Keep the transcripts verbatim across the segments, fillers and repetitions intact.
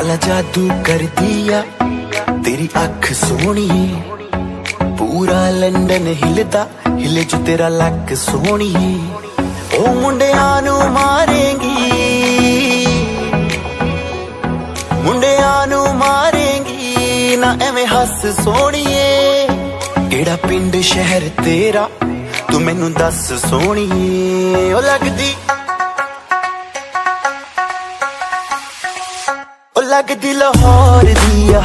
काला जादू कर दिया तेरी आंख सोहणिए, पूरा लंदन हिलदा, हिले जो तेरा लक सोहणिए। ओ मुंडिया नू मारेंगी, मुंडिया नू मारेंगी ना एवें हस सोहणिए। केड़ा पिंड शहर तेरा, तू मैनू दस सोहणिए। ओ लगदी, ओ लगदी लाहौर दिया,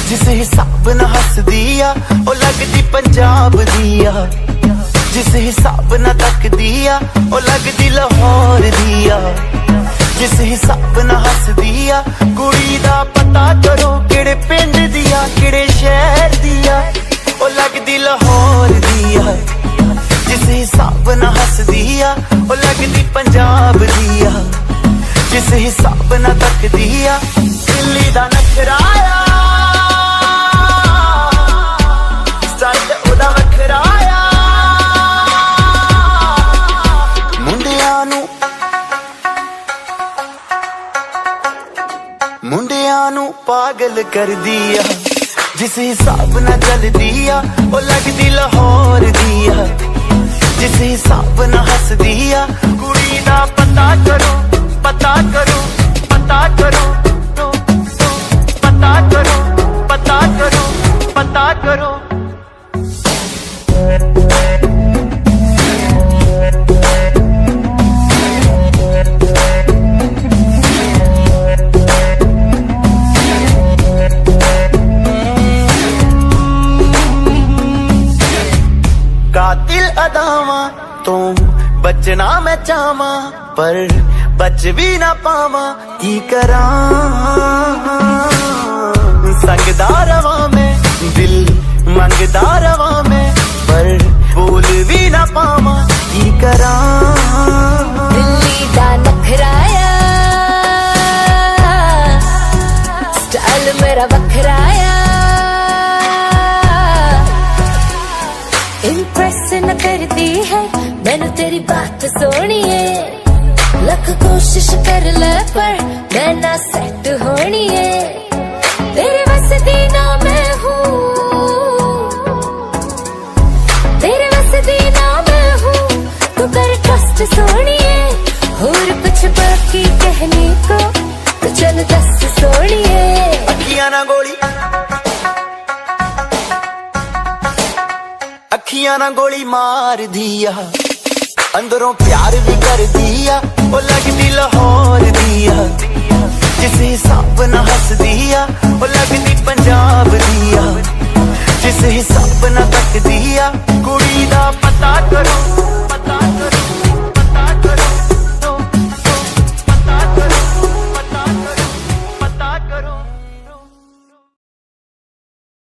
जिस हिसाब ना हसदिया। ओ लगदी पंजाब दिया, जिस हिसाब ना तकदिया। ओ लगदी लाहौर दिया, जिस हिसाब ना हसदिया। कुड़ी दा पता करो, केड़े पिंड दिया, केड़े शहर दिया। ओ लगदी लाहौर दिया, जिस हिसाब ना हसदिया। ओ लगदी पंजाब दिया, जिस हिसाब ना तकदिया। दिल्ली दा नखराया, स्टाइल ओदा वखराया। मुंडिया नू, मुंडिया नू पागल कर दिया, जिस हिसाब ना चलदिया। ओ लगदी लाहौर दिया, जिस हिसाब ना हसदिया। कुड़ी दा पता करो, पता करो, पता करो, पता करो, पता करो, पता करो। कातिल अदावां तो बचना मैं चाहवां, पर बच भी ना पावां। की करा संगदा रवां मैं, दिल मंगदा रवां मैं, पर बोल भी ना पावां। की करा दिल्ली दा नखराया, स्टाइल मेरा वखराया। इम्प्रेस न करदी है मैनू तेरी बात सोहणिए। लख कोशिश कर ले पर मैं ना सेट होणिए। तेरे वस दी ना मैं हूँ, तेरे वस दी ना मैं हूँ। तू कर ट्रस्ट सोहणिए। और कुछ बाकी कहने को तो चल दस सोहणिए। अखियां ना गोली, अखियां ना गोली मार दिया, अंदरों प्यार भी कर दिया।